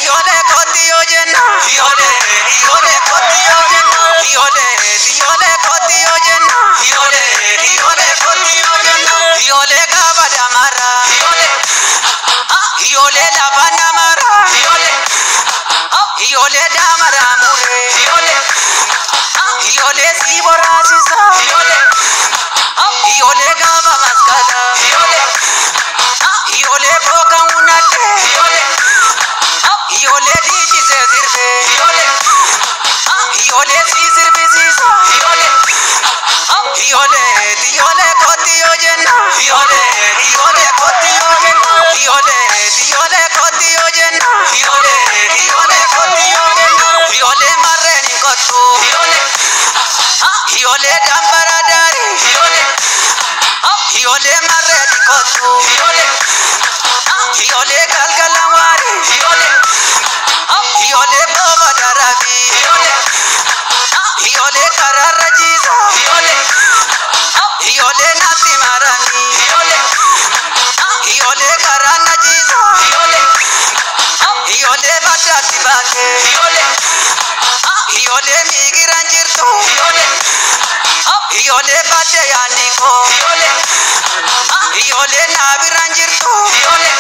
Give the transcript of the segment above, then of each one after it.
Ijoollee kooti yoo jenna. Ijoollee ijoollee kooti yoo jenna. Ijoollee ijoollee kooti yoo jenna. Ijoollee ijoollee kooti yoo jenna. Ijoollee gaafa damara. Ijoollee ijoollee lafa namara. Ijoollee ijoollee damara muree. Ijoollee ijoollee si boraasisa. Ijoollee ijoollee gaafa maskala. Ijoollee ijoollee booka hunate. Ijoollee ijoollee dhiichisee sirbee. Ijoollee ijoollee si sirbisiisa. Ijoollee ijoollee ijoollee kooti yoo jenna. Ijoollee ijoollee kooti yoo jenna. Ijoollee ijoollee kooti yoo jenna. Ijoollee ijoollee kooti yoo jenna. Ijoollee marreen hin kottu. Ijoollee ijoollee dambara daari. Ijoollee ijoollee marreen hin kottu. Ijoollee ijoollee galgala waari. Ijoollee ijoollee booba darabi. Ijoollee ijoollee karaarra jiisa. Ijoollee ijoollee natti marami. Ijoollee ijoollee karaa na jiisa. Ijoollee ijoollee baddaatti baate. Ijoollee ijoollee miigiraan jirtu. Ijoollee ijoollee badde yaanni koo. Ijoollee ijoollee naabiraan jirtu. Ijoollee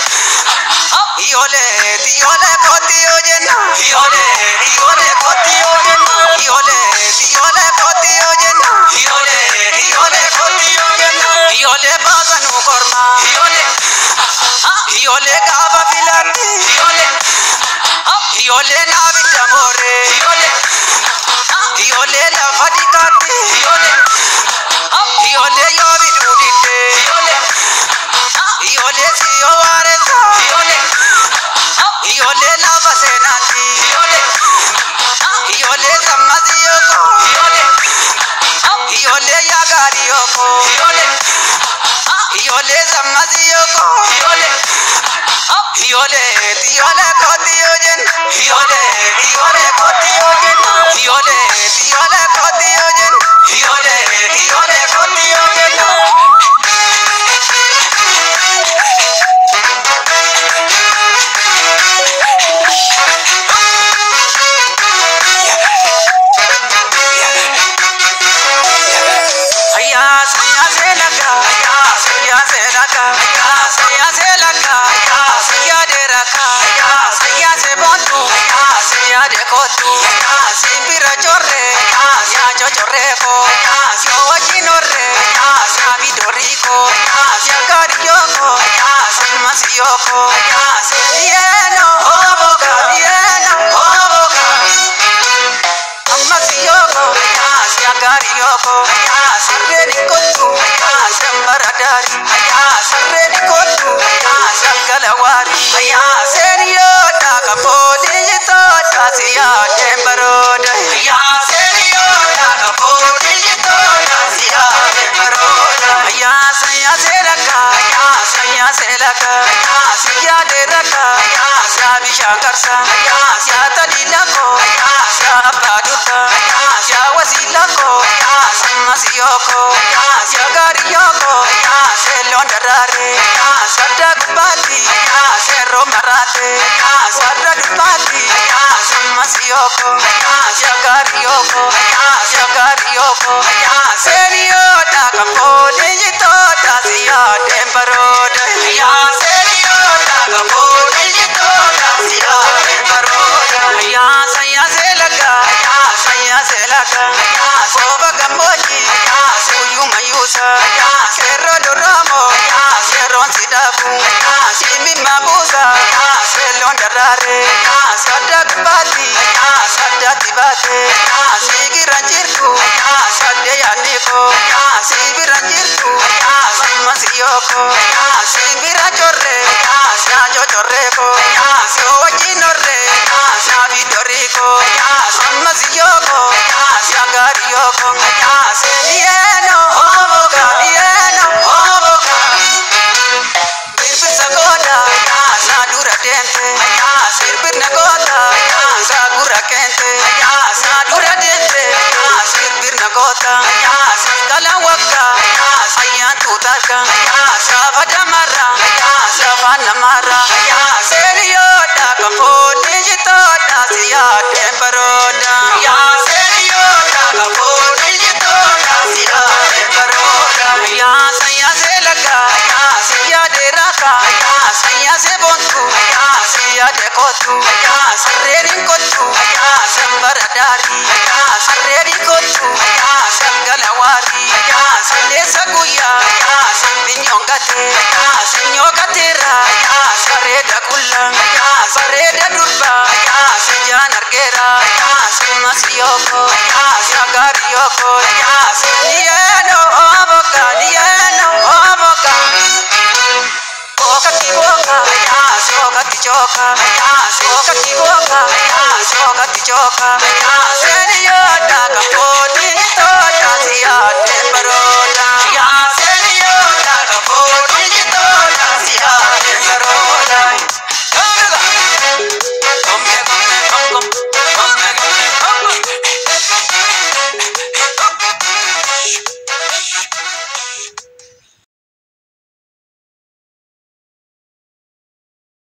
ijoollee ijoollee kooti yoo jenna. Ijoollee ijoollee kooti yoo jenna. Ijoollee ijoollee kooti yoo jenna. Ijoollee ijoollee kooti yoo jenna. Ijoollee baasanuu korma. Ijoollee ijoollee gaafa filatti. Ijoollee ijoollee naabidda mooree. Ijoollee ijoollee lafa dhiqaatti. Ijoollee ijoollee yoo biduu didde. Ijoollee ijoollee siyoo waaressa. Ijoollee ijoollee lafa seenaatti. Ijoollee ijoollee sammasii yooko. Ijoollee ijoollee yaagaarii yooko. Ijoollee ijoollee sammasii yooko. Ijoollee ijoollee ijoollee kooti yoo jenna. Ijoollee ijoollee kooti yoo jenna. Ijoollee ijoollee kooti yoo jenna. Ijoollee ijoollee kooti yoo jenna. Siyaadee barooda yaa seeniyoota kafoonni jitoota siyaadee barooda yaa sayyaasee lagaa yaa siyaadee raakaa yaa sayyaasee boontuu yaa siyaadee kootuu yaa sarreen kottuu yaa sambara daarii yaa sarreen kottuu yaa sangala waarii yaa salleessa guyyaa yaa sambinyoon gatee yaa sinyoo gateera yaa bareeda qulla yaa bareeda durbaa yaa sijaan argeera yaa simmas yooko yaa sagaari yooko yaa niyeeno oboka niyeeno oboka Boka ki boka yaa soka ki choka yaa soka ki boka yaa soka ki choka.